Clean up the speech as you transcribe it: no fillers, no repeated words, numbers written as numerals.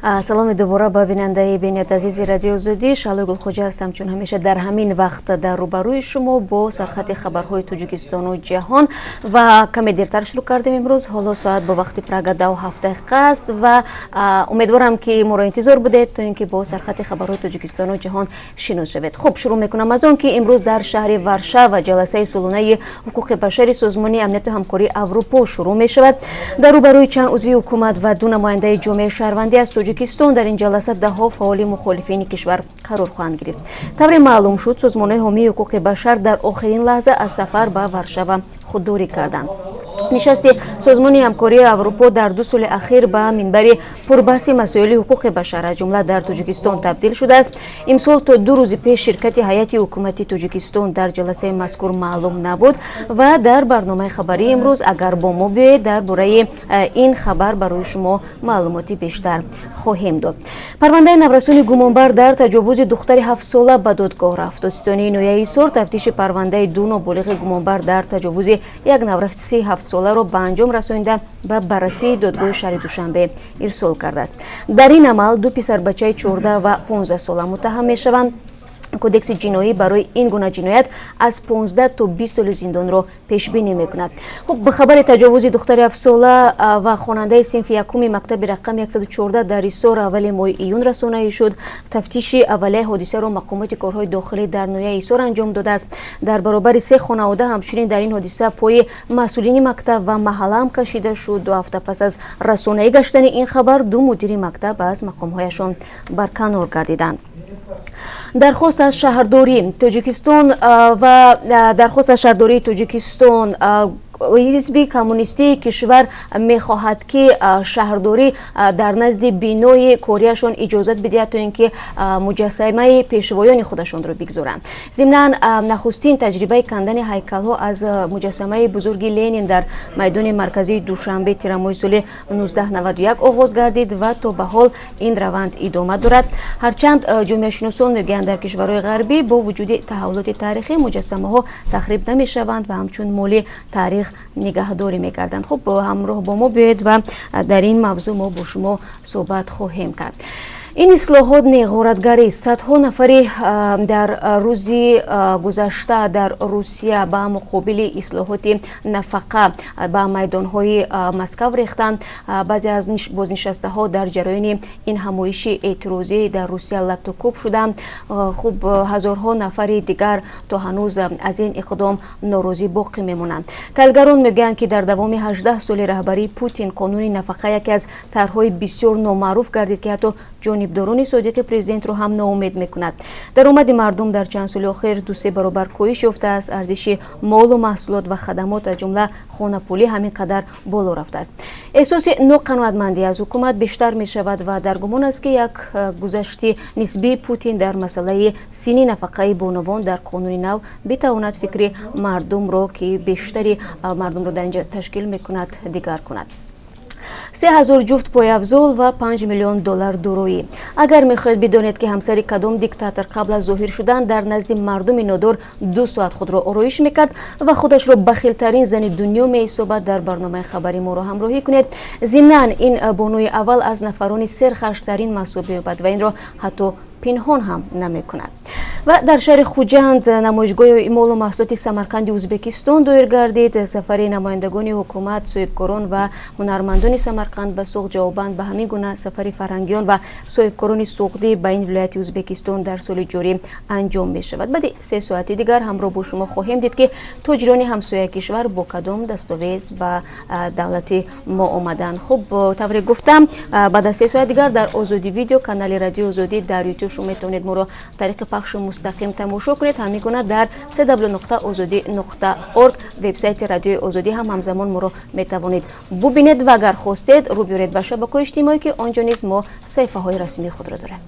Саломи дубора ба бинандаи бениҳоят азизи Радиои Озодӣ. Шаҳлои Гулхоҷа ҳастам, чун ҳамеша дар ҳамин вақт дар рӯбарӯи шумо бо сархати хабарҳои Тоҷикистону ҷаҳон. Ва каме дертар шурӯъ кардем имрӯз. Ҳоло соат бо вақти Прага 10:07 аст ва умедворам, ки моро интизор будед, то ин ки бо сархати хабарҳои Тоҷикистону ҷаҳон шинос шавед. Хуб, шурӯъ мекунам аз он, ки имрӯз дар шаҳри Варшава ҷаласаи солонаи ҳуқуқи башари Созмони Амнияту Ҳамкории Аврупо шурӯъ мешавад. Дар рӯбарӯи чанд узви ҳукумат ва ду намояндаи ҷомеаи шаҳрвандӣ аз Тоҷикистон дар ин ҷаласа даҳҳо фаъоли мухолифини кишвар қарор хоҳанд гирифт. Тавре маълум шуд, созмонҳои ҳомии ҳуқуқи башар дар охирин лаҳза аз сафар ба Варшава худдорӣ карданд. Нишасти Созмони Ҳамкории Аврупо дар 2 соли ахир ба минбари пурбаҳси масоили ҳуқуқи башар, аз ҷумла дар Тоҷикистон, табдил шудааст. Имсол то 2 рӯзи пеш ширкати ҳайати ҳукумати Тоҷикистон дар ҷаласаи мазкур маълум набуд. Ва дар барномаи хабарии имрӯз, агар бо мо биёед, дар бораи ин хабар барои шумо маълумоти бештар хоҳем дод. Парвандаи наврасони гумонбар дар таҷовузи духтари 7-сола ба додгоҳ рафт. Додситонии ноҳияи Ҳисор тафтиши парвандаи ду ноболиғи гумонбар дар таҷовузи як навраси 7-соларо ба анҷом расонида, ба баррасии додгоҳи шаҳри Душанбе ирсол кардааст. Дар ин амал ду писарбачаи 14 ва 15 сола муттаҳам мешаванд. Кодекси ҷиноӣ барои ин гуна ҷиноят аз 15 то 20 соли зиндонро пешбинӣ мекунад. Хуб, ба хабари таҷовузи духтари 7-сола ва хонандаи синфи якуми мактаби рақами 114 дар Ҳисор аввали моҳи июн расонаӣ шуд. Тафтиши аввалияи ҳодисаро мақомоти корҳои дохилӣ дар ноҳияи Ҳисор анҷом додааст. Дар баробари се хонавода ҳамчунин дар ин ҳодиса пои масъулини мактаб ва маҳалла ҳам кашида шуд. 2 ҳафта пас аз расонаӣ гаштани ин хабар ду мудири мактаб аз мақомҳояшон барканор гардиданд. Дархост аз шаҳрдории Тоҷикистон ва дархост аз шаҳрдории Тоҷикистон. Ҳизби коммунистии кишвар мехоҳад, ки шаҳрдорӣ дар назди бинои кориашон иҷозат бидиҳад, то ин ки муҷассамаи пешвоёни худашонро бигзоранд. Зимнан, нахустин таҷрибаи кандани ҳайкалҳо аз муҷассамаи бузурги Ленин дар майдони марказии Душанбе тирамоҳи соли 1991 оғоз гардид ва то ба ҳол ин раванд идома дорад. Ҳарчанд ҷомеашиносон мегӯянд, дар кишварҳои ғарбӣ бо вуҷуди таҳаввулоти таърихӣ муҷассамаҳо тахриб намешаванд ва ҳамчун моли таърих нигаҳдорӣ мекарданд. Хуб, ҳамроҳ бо мо биёед ва дар ин мавзӯъ мо бо шумо суҳбат хоҳем кард. Ин ислоҳот не, ғоратгарӣ. Садҳо нафари дар рӯзи гузашта дар Русия ба муқобили ислоҳоти нафақа ба майдонҳои Москав рехтанд. Баъзе аз бознишастаҳо дар ҷараёни ин ҳамоиши эътирозӣ дар Русия латтукӯб шуданд. Хуб, ҳазорҳо нафари дигар то ҳанӯз аз ин иқдом норозӣ боқӣ мемонанд. Таҳлилгарон мегӯянд, ки дар давоми 18 соли раҳбарии Путин қонуни нафақа яке аз тарҳҳои бисёр номаъруф гардид, ки ҳатто ҷонибдорони содиқи президентро ҳам ноумед мекунад. Даромади мардум дар чанд соли охир ду-се баробар коҳиш ёфтааст. Арзиши молу маҳсулот ва хадамот, аз ҷумла хонапулӣ, ҳамин қадар боло рафтааст. Эҳсоси ноқаноатмандӣ аз ҳукумат бештар мешавад ва дар гумон аст, ки як гузашти нисбии Путин дар масъалаи синни нафақаи бонувон дар қонуни нав битавонад фикри мардумро, ки бештари мардумро дар инҷа ташкил мекунад, дигар кунад. 3000 ҷуфт пойафзол ва 5 миллион доллар дороӣ. Агар мехоҳед бидонед, ки ҳамсари кадом диктатор қабл аз зоҳир шудан дар назди мардуми нодор 2 соат худро ороиш мекард ва худашро бахилтарин зани дунё меҳисобад, дар барномаи хабари моро ҳамроҳӣ кунед. Зимнан, ин бонуи аввал аз нафарони серхарҷтарин маҳсуб меёбад ва инро ҳатто пинҳон ҳам намекунад. Ва дар шаҳри Хуҷанд намоишгоҳи молу маҳсулоти Самарқанди Ӯзбекистон доир гардид. Сафари намояндагони ҳукумат, соҳибкорон ва ҳунармандони Самарқанд ба Суғд ҷавобан ба ҳамин гуна сафари фарҳангиён ва соҳибкорони суғдӣ ба ин вилояти Ӯзбекистон дар соли ҷорӣ анҷом мешавад. Баъди 3 соати дигар ҳамроҳ бо шумо хоҳем дид, ки тоҷирони ҳамсояи кишвар бо кадом дастовез ба давлати мо омаданд. Хуб, тавре гуфтам, баъд аз 3 соат дигар дар Озодӣ Видео, канали Радиои Озодӣ дар Ютуб, шумо метавонед моро тариқи пахши мустақим тамошо кунед. Ҳамин гуна дар www.ozodi.org, вебсайти Радиои Озодӣ ҳам ҳамзамон моро метавонед бубинед ва агар хостед, рӯ биёред ба шабакаҳои иҷтимоӣ, ки он ҷо низ мо саҳифаҳои расмии худро дорем.